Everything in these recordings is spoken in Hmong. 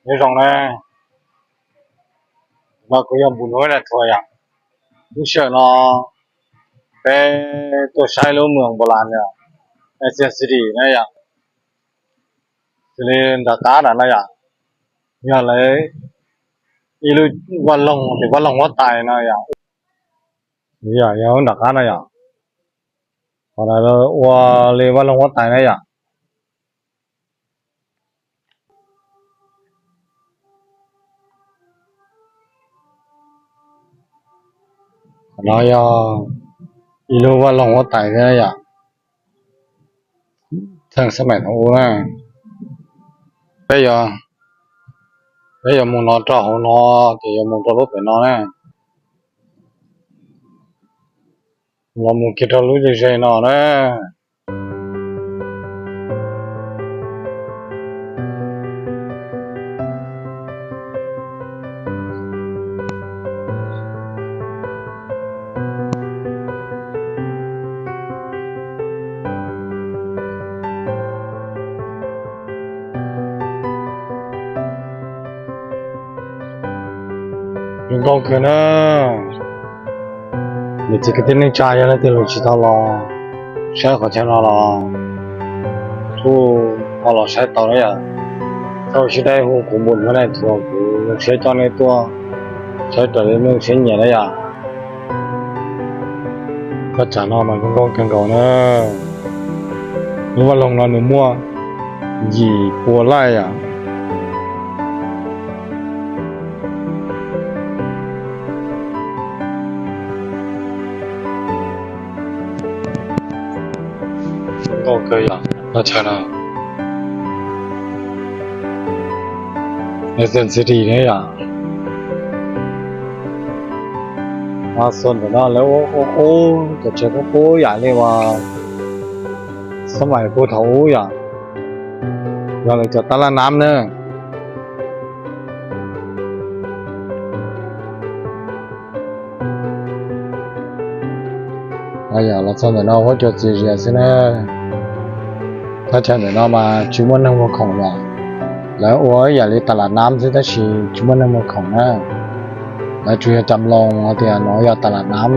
Nyob zoo na, no kuv yog Npus Nuj Nais Thuam yom. Lub sij hawm no peb tuaj saib lub moos Npus Las yom, Asian City na yom. Xws li nram qab nram no yom, yog lawv ib lub vaj loog, tes vaj loog huab tais no yom. Yog, yog nram qab no yom, qhov no ua li vaj loog huab tais na yom. Qhov no yog ib lub vaj loog huab tais thiab yom. Theej xab maim thaum ub na, peb yuav, peb yuav mus no rau hauv no, ces yuav mus rau lub pem no na, los mus kiag rau lub ze ze no na. Zoo nkauj kawg na. Niam txiv kwv tij neej tsa yog leej twg los tsis tau los saib qhov chaw no los kuj ho los saib tau na yom. Txhob sib deb, hu kuv Npus Nuj Nais Thuam, kuv zoo siab coj nej tuaj saib raws li nej siab nyiam na yom. Thaj tsam no mas zoo nkauj kawg nkaus na. Lub vaj loog no nws muaj yim pua laij yom. Zoo nkauj kawg yom, thaj chaw no. Asian City ne yom. Xuas ntawm no lawv ua qub, cov tsev qub qub yam li uas xab maim puag thaum ub yom, yog lawv cov tab laj nab na. Yog los txog ntawm no huab cua txias zias xwb na. Thaj chaw ntawm no mas tsis muaj neeg muag khoom yom. Lawv ua ib yam li tas lam nab xwb tab sis tsis muaj neeg muag khoom na. Lawv tsuas yog cam loos hais tias no yog tas lam nab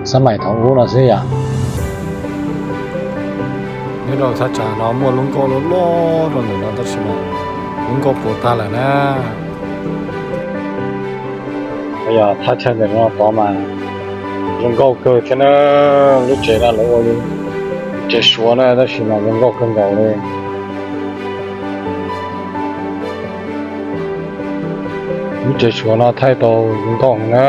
xab maim thaum ub no xwb yom. Nyob rau thaj chaw no muaj lub nkauj loj loj rau ntawm no tab sis mas lub nkauj puas tag lawm na. Yog thaj chaw ntawm no tod mas zoo nkauj kawg thiab na. Lub tsev no lawv ua li tsev Suav na tab sis mas zoo nkauj kawg nkaus li. Lub tsev Suav no thaij tau zoo nkauj heev na.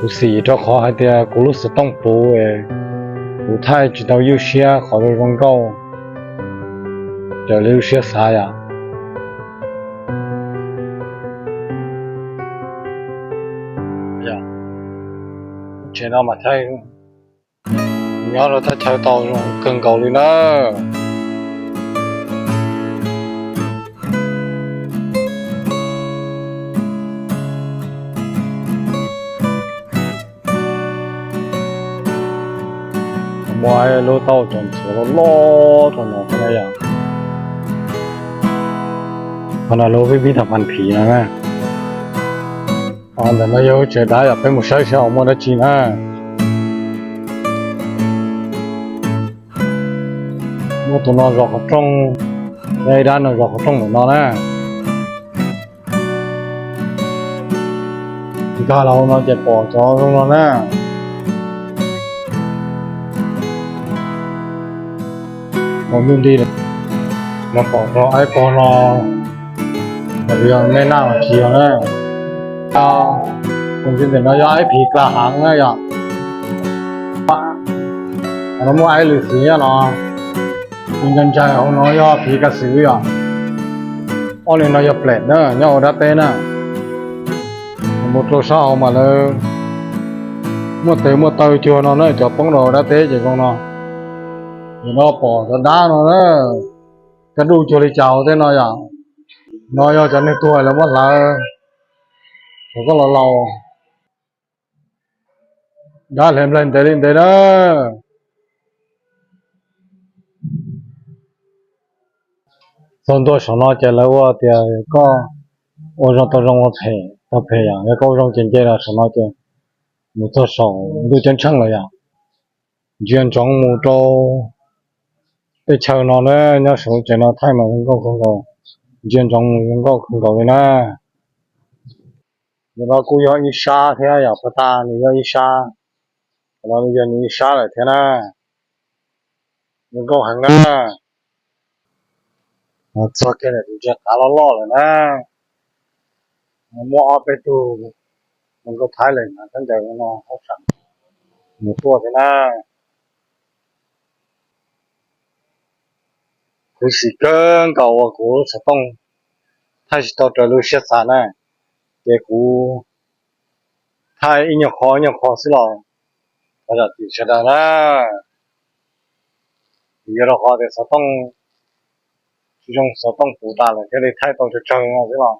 Kuv xim rau qhov hais tias kuv lub xov tooj puv, kuv thaij tsis tau ywj siab qhov zoo nkauj raws li lub siab xav yom. Tsev no mas thaij, nyob rau thaj chaw tau zoo kawg nkaus li na. Muaj lub tauj cov ntxhuav loj loj rau no thiab na yom. Qhov no lub pib pib thaum phan phim no na. Ntawm no yog lub tsev dab yom, peb mus saib saib ho muaj dab tsi na. Muaj tus no zov qhov rooj, ib dab no zov qhov rooj ntawm no na. Nkag los hauv no ces pom cov zoo no na. Pom ntuj nti, no pom rau ib pog no, yog me naj los tsis yog na. Tus ntawm no yog ib phim kla hav na yom. No muaj ib lwm xim nyob no, ntsa ntsa hauv no yog phim kav xwm yom. Ob li no yog plam na, nyob hauv dab teb na. Mus rau sab hauv mas lawv muaj tes muaj taw cuag no na, cov poob rau dab teb ces zoo no. Nim no pom cov dab no na, kaj duj cuag li cas hauv tej no yom. No yog cov neeg tuag lawv muab hlawv, thaum koj los laus. Dab hle nplaig ntev li ntev na. Txog ntua saum no ces lawv ua tias koj ua zoo tau zoo, ua phem tau phem yom. Yog koj ua zoo ces nce los saum no ces mus txog saum ntuj ceeb tsheej lawm yom. Ntsia ntsoov mus rau teb chaws no na, nyob saum lub tsev no thaij mas zoo nkauj kawg nkaus. Ntsia ntsoov mus zoo nkauj kawg nkaus li na. Ntawm no kuj yog ib sab thiab yom, puag ta nws yog ib sab, qhov no yog nws ib sab lawm thiab na. Zoo nkauj heev na. Txog kiag ntawm tus ntsia qav loj loj lawm na. Muaj ob peb tug zoo nkauj Thaib lawm hnav khaub ncaws no hauj sam mus tuaj thiab na. Khuv xim kawg nkaus uas kuv lub xov tooj thaij tsis tau raws lub siab xav na, ces kuv thaij ib nyuag qho ib nyuag qho xwb los thov zam txim sawv daws na. Vim yog rau qhov tias xov tooj tsis zoo, xov tooj puv tas lawm thiaj li thaij tau tsawg tsawg no xwb los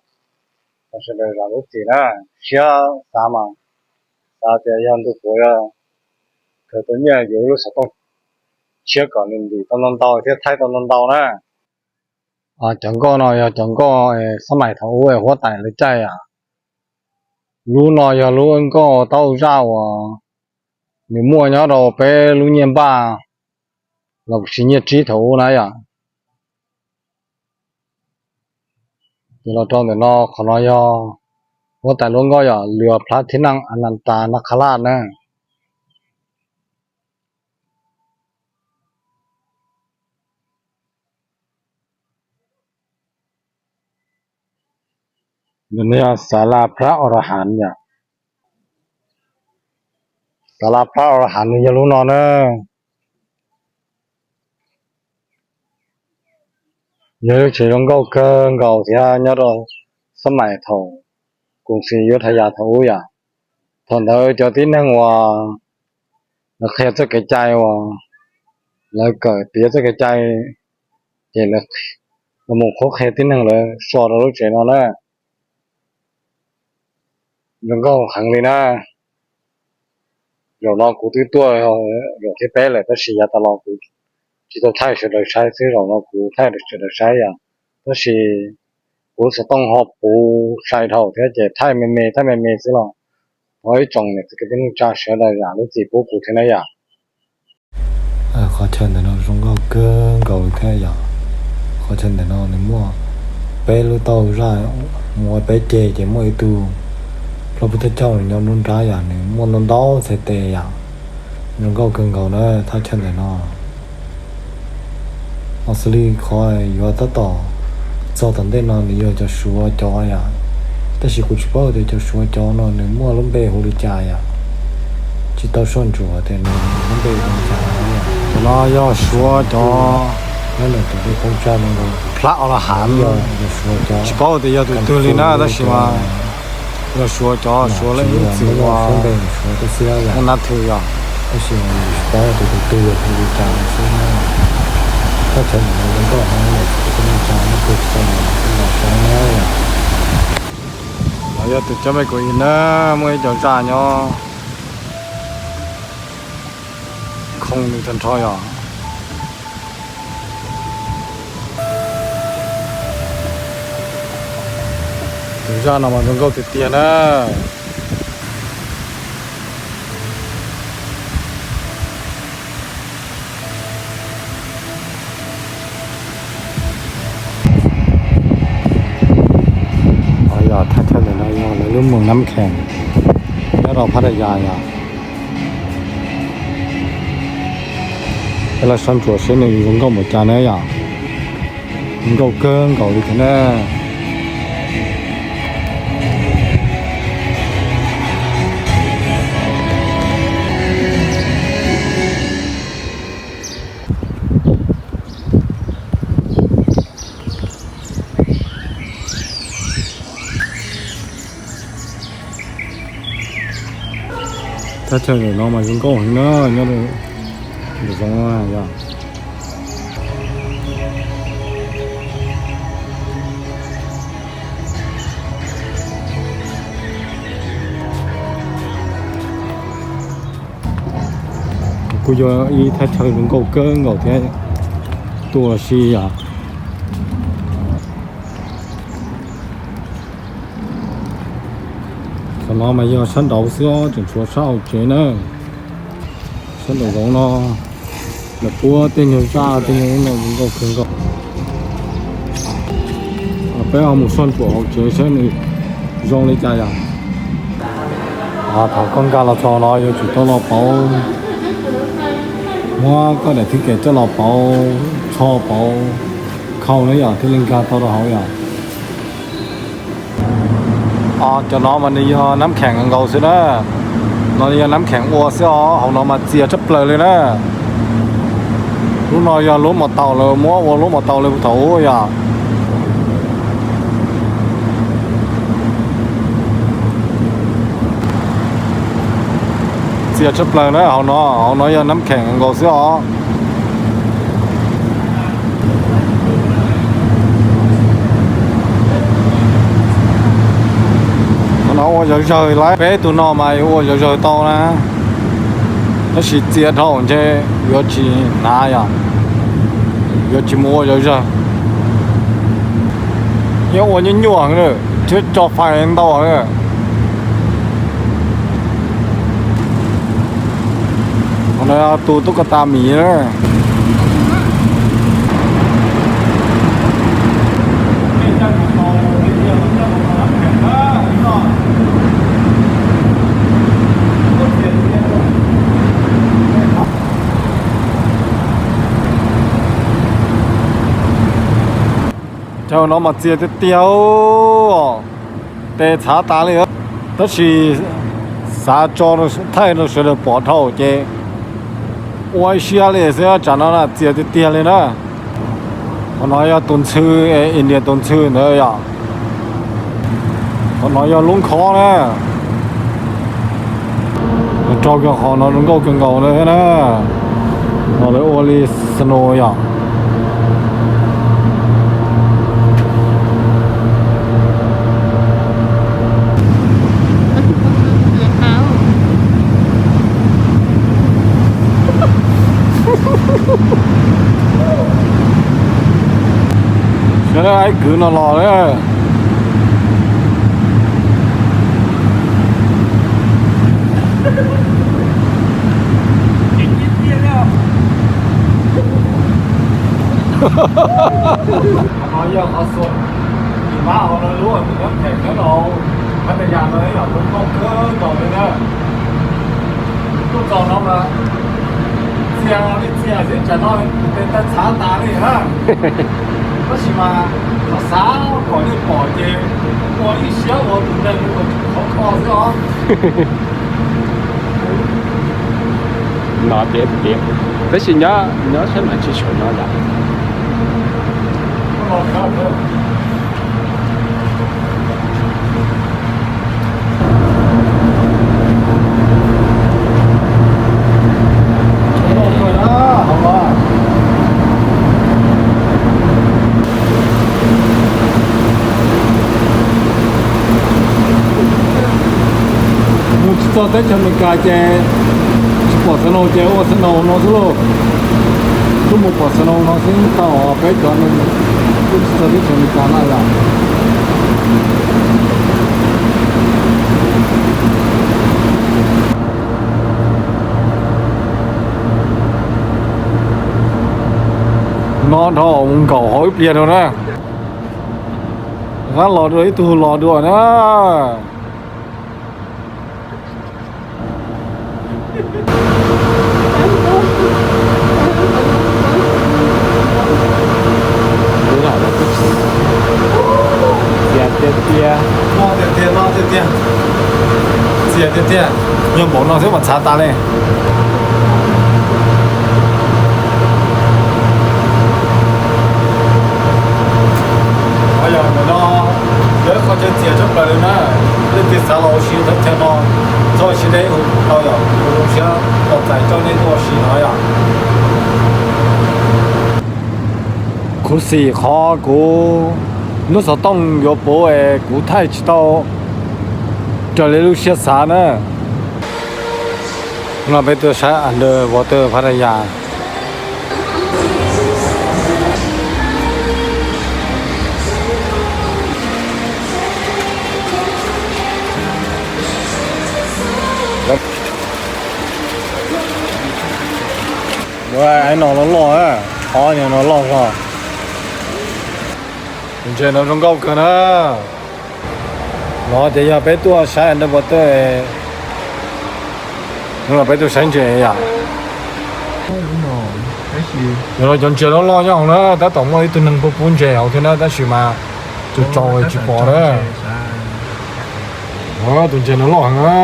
thov sawv daws zam lub txim na. Siab xav mas xav tias yog ntu puav yog khaws tau nyiaj yuav ib lub xov tooj tshiab kom nws ntim tau ntau ntau thiab thaij tau ntau ntau na. Cov nkauj no yog cov nkauj xab maim thaum ub huab tais lawv caij yom. Lub no yog lub nkauj taub hau zaj uas nws muaj nyob rau peb lub nyiaj npaj los sis nyiaj tsib thaum ub na yom. Ces los rau ntawm no, qhov no yog huab tais luab nkauj yom, Lios Plab Thib Neej Anas Tas Nas Khas Laj na. Ntawm no yog Xav Las Plab Os Las Has yom. Xav Las Plab Os Las Has nws yog lub no na. Yog lub tsev zoo nkauj kawg nkaus thiab nyob rau xab maim thaum Koos Xis Yuav Thas Yas thaum ub yom. Thaum ntawd cov tib neeg uas lawv qhia txoj kev cai uas lawv kawm piav txoj kev cai ces lawv mus qhuab qhia tib neeg lawv so rau lub tsev no na. Zoo nkauj heev li na. Zaum no kuv twb tuaj zaum thib peb lawm tab sis yav tas los kuv tsis tau thaij sawv daws saib xwb, zaum no kuv thaij sawv daws saib yom. Tab sis kuv lub xov tooj ho puv sai dhau thiab ces thaij me me thaij me me xwb los thov ib tsoom niam txiv kwv tij neej tsa sawv daws zam lub txim pub kuv thiab na yom. Qhov chaw ntawm no zoo nkauj kawg nkaus li thiab yom. Qhov chaw ntawm no nws muaj peb lub taub hau zaj mus ua peb ceg ces muaj ib tug plaub pub thaj cauj nyob nruab nrab yom, nws muaj ntau ntau txhais tes yom. Zoo nkauj kawg nkaus na thaj chaw ntawm no. Ho xws li qhov yuav tab tom txog tom ntej no nws yog cov Suav cov yom, tab sis kuv tsis paub tias cov Suav cov no nws muaj lub npe hu li cas yom. Tsis tau soj ntsuam tias nws lub npe hu li cas. Cov no yog Suav cov, nyob ntawm tus dej poob tsag no, Plab Os Las Has yog Suav cov, tsis paub tias yog tus twg li na tab sis mas yog Suav cov, Suav leej ib txwm uas Suav tab xwb yom, tab sis tsis paub tias tus twg yog hu li cas xwb. Thaj chaw ntawm no zoo nkauj heev, tsis paub nej tsa nej pug tsa los saib na. Los yog tus cov me kuv ib na, muaj ib co zaj nyob khoo nws tag nrho yom. Tus zaj no mas zoo nkauj tiag tiag na. Yog thaj chaw ntawm no yog lawv lub moos Nab Khees nyob rau Phab Tha Yas yom. Peb los soj ntsuam seb nws zoo nkauj npaum cas na yom. Zoo nkauj kawg nkaus li thiab na. Thaj chaw ntawm no mas zoo nkauj heev na, nyob rau nram zoov no yom. Kuj yog ib thaj chaw zoo nkauj kawg nkaus thiab, tuaj ua si yom. Cov no mas yog sab nraud xwb os, tseem tshuav sab hauv tsev na. Sab nraum zoov no lawv puab tej nyuag zaj tej nyuag no zoo nkauj kawg nkaus. Peb ho mus soj ntsuam hauv tsev saib nws zoo li cas yom. Thaum koj nkag los txog no yuav tsum tau los pauv, muab koj daim thib kev coj los pauv, tsho pauv, khau na yom, thiaj li nkag tau rau hauv yom. Cov no mas nws yog nab kheem nkaus xwb na. No yog nab kheem ua xwb os, hauv no mas txias tshaj plaws li na. Lub no yog lub mos taus lawv muab ua lub mos taus li thaum ub yom. Txias tshaj plaws na hauv no, hauv no yog nab kheem nkaus xwb os. Qhov no ua zov zawg lawm, peb tug no mas yuav ua zov zawg tau na, tab sis txias dhau ntshe yuav tsis hnav yom, yuav tsis mus ua zov zawg. Yeej ua nyuaj nyuaj thiab tso fais ntau. Qhov no tus tub ko tas miv na. Cov no mas txias tiag tiag, tes txhav tas li. Tab sis xav tso thaij rau sawv daws pom dhau ces ua ib siab li xwb, tsam no na txias tiag tiag li na. Qhov no yog tus ntxhw, India tus ntxhw ntawd yom. Qhov no yog lub nkhob na. Rau kiag qhov no zoo nkauj kawg nkaus na. No lawv ua li snow yom. Sawv daws ib kwv no los na. Qhov no yog qhov xua, nws pab hauv no lub nyob phem nyob rau Pattaya no yog lub nkauj kawg nkaus li na. Tuaj txog no mas txias li txias xwb, tsam no tes tawg txhav tas li na. Tab sis mas qhov xav kom nej pom ces ua ib siab ua tus neeg ua khov kho xwb os. No tiag tiag, tab sis nyob nyob sab mas tsis tshua nyob yom. Mus tsis txog teb chaws Amelikas ces tsis pom snow ces ua snow no xwb lauj. Tuaj mus pom snow no xwb tau, peb cov neeg tuaj tsis txog teb chaws Amelikas na yom. No dhau mus nkaum hauv ib pliag no na. Rov qab los dua ib tug los dua na. Txias tiag tiag, no tiag tiag, no tiag tiag. Txias tiag tiag, yog npaum no xwb mas txhav tas li. Yog ntawm no yog ib qho chaw txias tshaj plaws li na. Leej twg xav los ua si thaj chaw no, txhob ua si deb, tau yom, kuv zoo siab tos txais coj nej tuaj ua si no yom. Khuv xim qhov kuv lub xov tooj yuav puv es kuv thaij tsis tau raws li lub siab xav na. No peb tuaj saib underwater Pattaya. Aib no loj loj, ob niag no loj zog. Tus ntses no zoo nkauj kawg na. No ces yog peb tuaj saib underwater, no peb tuaj saib ntses yom. Yog cov ntses loj loj nyob hauv na, tab tom muaj ib tug neeg pub pub ntses hauv thiab na, tab sis mas tus tsaus tsis pom na. Tus ntses no loj heev na.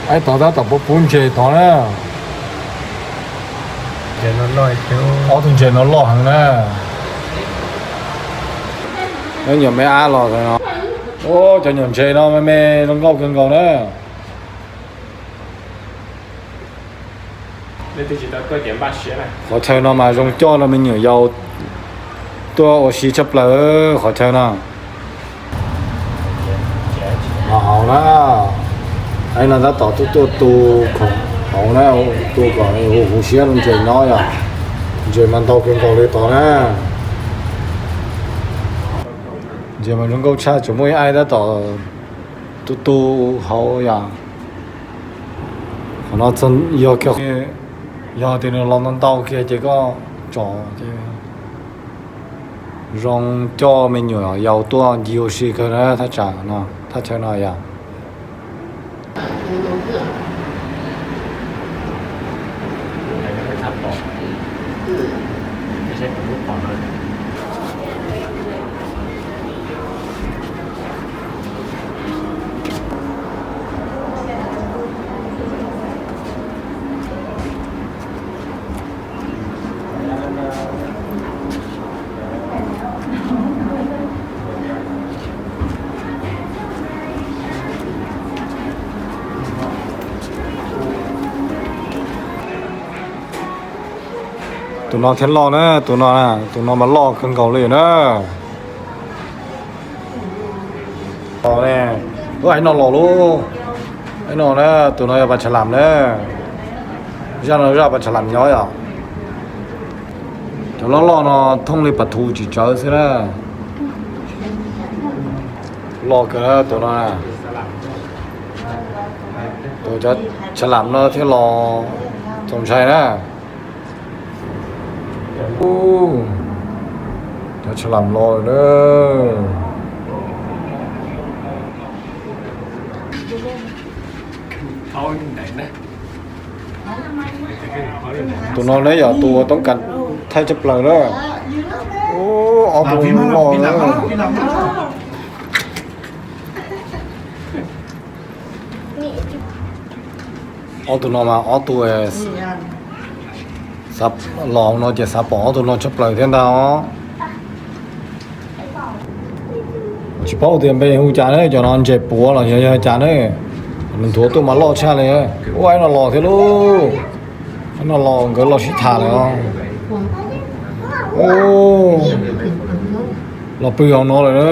Aib tod tab tom pub pub ntses tod na. Ob tug ntses no loj heev na. Nyob nyuam me ab los no. Cov nyuam ntses no me me zoo nkauj kawg nkaus na. Qhov chaw no mas zoo coj rau me nyuam yaus tuaj ua si tshaj plaws qhov chaw no. Hauv na, aib no tab tom tuaj tuaj tu khoom hauv na, tu kom huv siab rau ntses nyob yom. Ntses mas ntau kawg nkaus li tod na. Ntses mas zoo nkauj tshaj, tseem muaj ib aib tab tom tu tu hauv yom. Qhov no yog, yog tias nws los ntau ntau kiag ces koj tsom ces zoo coj me nyuam yaus tuaj ncig ua si kawg na, thaj tsam no, thaj chaw no yom. Tus no thiaj loj na, tus no, tus no mas loj kawg nkaus li na. Ub, aib no los lauj. Aib no na, tus no yog pas tsha lam na. Zaj no zaj pas tsha lam nyob yom. Cov loj loj no thooj li pas thu tsis tsawv xwb na. Loj kawg tus no. Tus cov tsha lam no thiaj los txaus ntshai na. Ub, cov tsha lam los lawm. Tus no ne yog tus uas toob kas thaij tshaj plaws na. Ub, ob tug los na. Ob tug no mas ob tug xav los no ces xav pom ob tug no tshaj plaws thiab ntag os. Tsis paub tias npe hu cas ne, cov no ntses puav los yog yog cas ne. Nws nthuav tuaj mas loj tshaj li. Ub, aib no los thiab lauj. Aib no los nkawd los sib tham lawm os. Ub, los pw hauv no lawm na.